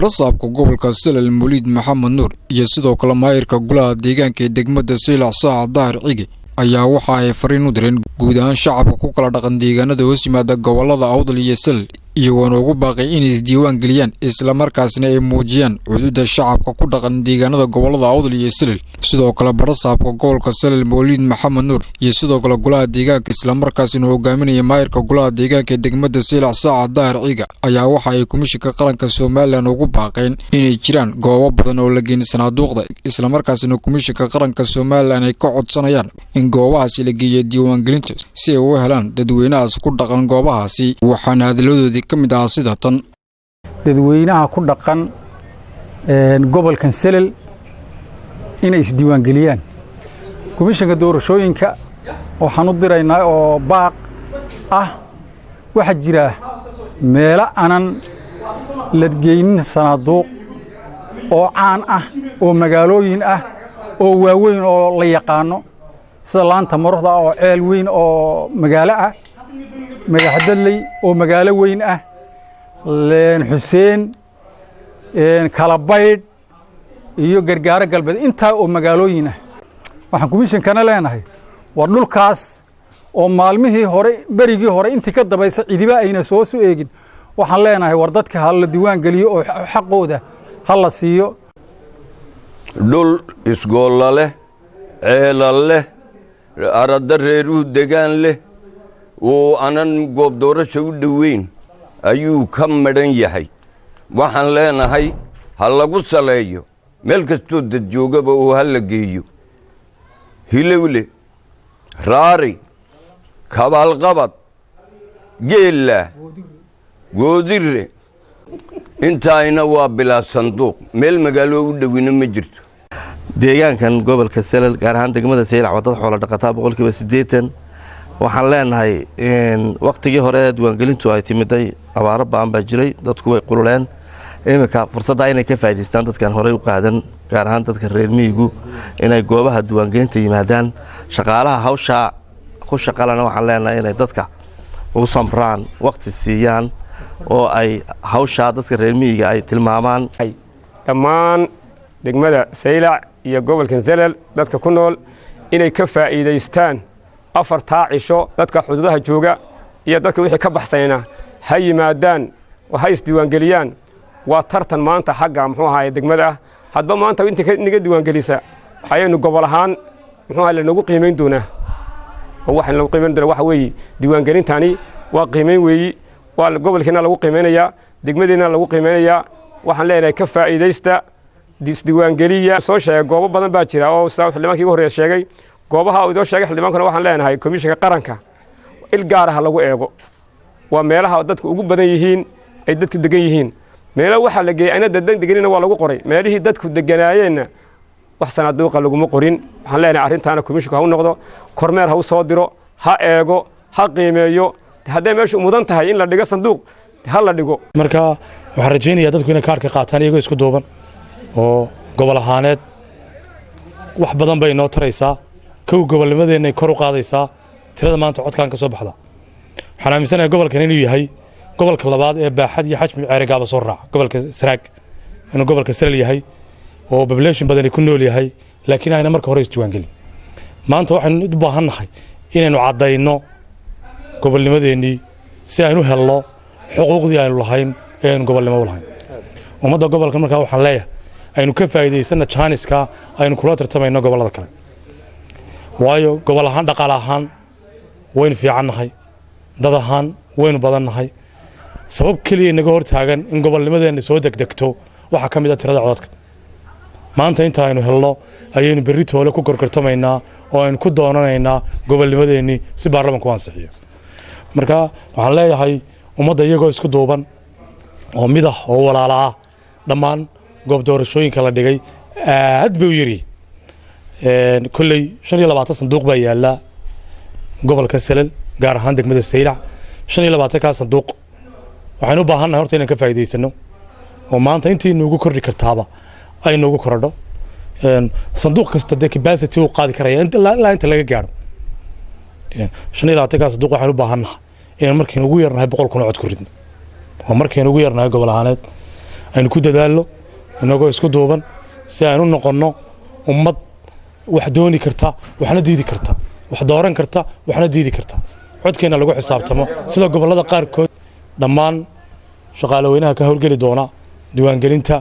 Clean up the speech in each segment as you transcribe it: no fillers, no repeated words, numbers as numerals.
Barasaabka gobolka Salal Muliid Maxamed Nuur iyo sidoo kale maayirka golaha deegaanka ee degmada Saylac Saaca Daahir Cige ayaa waxa ay fariin u direen guud ahaan shacabka ku kala dhaqan deegaanada hoos yimaada gobolada Awdal iyo Salal, iyagoona ugu baaqay inay isdiiwaan geliyaan, islamarkaasna ay muujiyaan cududa shacabka ku dhaqan deegaanada gobolada Awdal iyo Salal. Sidoo kale barasaabka gobolka Salal Mawliid Maxamed Nuur iyo sidoo kale golaha deegaanka, islamarkaasina hogaaminaya maayirka golaha deegaanka ee degmada Saylac Saaca Daahir Ciga, ayaa waxa ay Komishinka Qaranka Somalilan ugu baaqeen inay jiraan goobo badan oo la geyn sanaaduuqda, islamarkaasina Komishinka Qaranka Somalilan ay ka codsanayaan in goobahaasi la geeyo diiwaangelinta si ay u helaan dadweynahaas ku dhaqan goobahaasi. Waxaana hadalladoodii ka mid ahaa sida tan. Dadweynaha ku dhaqan gobolkan Selel inay isdiiwaangeliyaan. Komishanka doorashooyinka waxaan u diraynaa oo baaq ah: waxaa jira meelo aanan la geynin sanaaduuq oo caan ah oo magaalooyin ah oo waaweyn oo la yaqaano, sida Laanta Maruxda oo ceel weyn oo magaalo ah, Madaxdadley oo magaalo weyn ah, Xuseen, Kalabaydh iyo Gargaaro Galbeed, intaa oo magaalooyin ah. Waxaan komishankana leenahay, waa dhulkaas oo maalmihii hore, berigii hore, intii ka dambaysa cidiba ayna soo soo eegin. Waxaan leenahay, war dadka ha la diiwaan geliyo oo xaqooda ha la siiyo. Dhul isgoolla leh, ceelal leh, arada reeruhu degaan leh oo anan goob doorasha u dhoweyn ayuu ka madhan yahay. Waxaan leenahay, ha lagu saleeyo meel kastoo dad joogaba oo ha la geeyo Hilowle, Raari, Kabaalqabad, Geella, Goodire. Intaayna waa bilaa sanduuq, meel magaalo u dhowina ma jirto. Deegaankan gobolka Selal, gaar ahaan degmada Saylac, waa dad xoola dhaqataa 80%. Waxaan leenahay, wakhtigii hore ee diiwaangelintu ay timiday abaaro ba'an baa jiray, dadku way qululeen. Iminka fursadda inay ka faa'idaystaan dadkan horey u qaadan, gaar ahaan dadka reer miyigu, inay goobaha diiwaangelinta yimaadaan. Shaqaalaha hawshaa ku shaqalana waxaan leenahay inay dadka u samraan, wakhti siiyaan oo ay hawshaa dadka reer miyiga ay tilmaamaan. Dhammaan degmada Saylac iyo gobolkan Zelal dadka ku nool inay ka faa'iidaystaan 4-taa cisho. Dadka xuduudaha jooga iyo dadka wixii ka baxsanayna ha yimaadaan oo ha isdiiwaangeliyaan. Waa tartan maanta xagga, muxuu ahaye, degmada ah. Hadba maanta inta naga diiwaangelisa waxayaynu gobol ahaan, muxuu ahaye, lanagu qiimayn doonaa. Oo waxaan lagu qiimayn doonaa waxa weeye, diiwaangelintani waa qiimayn weeyi. Waa gobolkiina lagu qiimaynayaa, degmadiina lagu qiimaynayaa. Waxaan leenahay, ka faa'iidaysta, isdiiwaangeliya. Soo sheegay, goobo badan baa jira oo sidaa xildhibaankii ugu horreeya sheegay. Goobaha uu idoo sheegay xildhibaankuna, waxaan leenahay komishinka qaranka il gaara ha lagu eego. Waa meelaha dadku ugu badan yihiin, ay dadku degan yihiin. Meelo waxaa la geeyey ayna dadan deganina waa lagu qoray, meelihii dadku deganaayeenna wax sanaaduuqa laguma qorin. Waxaan leenahay, arrintaana komishinku ha u noqdo kormeer, ha u soo diro, ha eego, ha qiimeeyo. Hadday meeshu mudan tahay in la dhigo sanduuq, ha la dhigo. Marka waxaan rajaynayaa dadku inay kaarka qaataan iyagoo isku duuban oo gobol ahaaneed. Wax badan bay inoo taraysaa. Kow, gobolnimadeennay kor u qaadaysaa. Tirada maanta codkaan ka soo baxda, waxaan aaminsanahay gobolkan inuu yahay gobolka labaad ee baaxad iyo xajmi Ceerigaaba soo raaca gobolka Sanaag, inuu gobolka Salal yahay oo population badani ku nool yahay, laakiin ayna marka hore isdiiwaangelin. Maanta waxaynu u baahan nahay inaynu caddayno gobolnimadeennii si aynu helno xuquuqdii aynu lahayn ee aynu gobolnimo u lahayn ummadda gobolka. Markaa waxaan leeyahay, aynu ka faa'iidaysanna jaaniska aynu kula tartamayno gobollada kale, waayo gobol ahaan, dhaqaale ahaan waynu fiican nahay, dad ahaan waynu badan nahay. Sabab keliya inaga hor taagan in gobolnimadeenna soo degdegto waxaa ka mid a tirada codadka. Maanta inta aynu helno ayaynu berri toole ku gorgortamaynaa oo aynu ku doonanaynaa gobolnimadeennii si baarlamanku u ansixiyo. Marka waxaan leeyahay, ummadda iyagoo isku duuban oo mid ah oo walaala ah, dhammaan goob doorashooyinka la dhigay aad bay u yiri. Kolley 25 sanduuq baa yaalla gobolka Salal, gaar ahaan degmada Saylac. 25-kaa sanduuq waxaynu u baahannahay horta inaan ka faa'iidaysano oo maanta intii noogu kordhi kartaaba ay noogu korodho. Sanduuq kasta dee capacity uu qaadi karaya ilaa inta laga gaadho 25-kaa sanduuq. Waxaynu u baahannahay inaan markaynu ugu yarnahay 100,000 oo cod ku ridno, oo markaynu ugu yarnahay gobol ahaaneed. Aynu ku dadaallo inagoo isku duuban si aynu noqonno ummad wax dooni karta, waxna diidi karta, wax dooran karta, waxna diidi karta, codkeenna lagu xisaabtamo sida gobollada qaarkood. Dhammaan shaqaaleweynaha ka howlgeli doona diiwaangelinta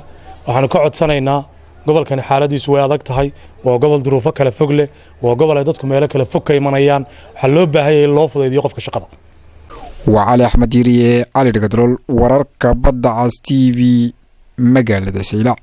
waxaanu ka codsanaynaa, gobolkani xaaladiisu way adag tahay, waa gobol duruufo kala fog leh, waa gobol ay dadku meelo kala fog ka imanayaan. Waxaa loo baahanyay in loo fudaydiyo qofka shaqada. Waa Cali Axmed Yiriye, Cali Dhigadrool, wararka Badda Cas TV, magaalada Saylac.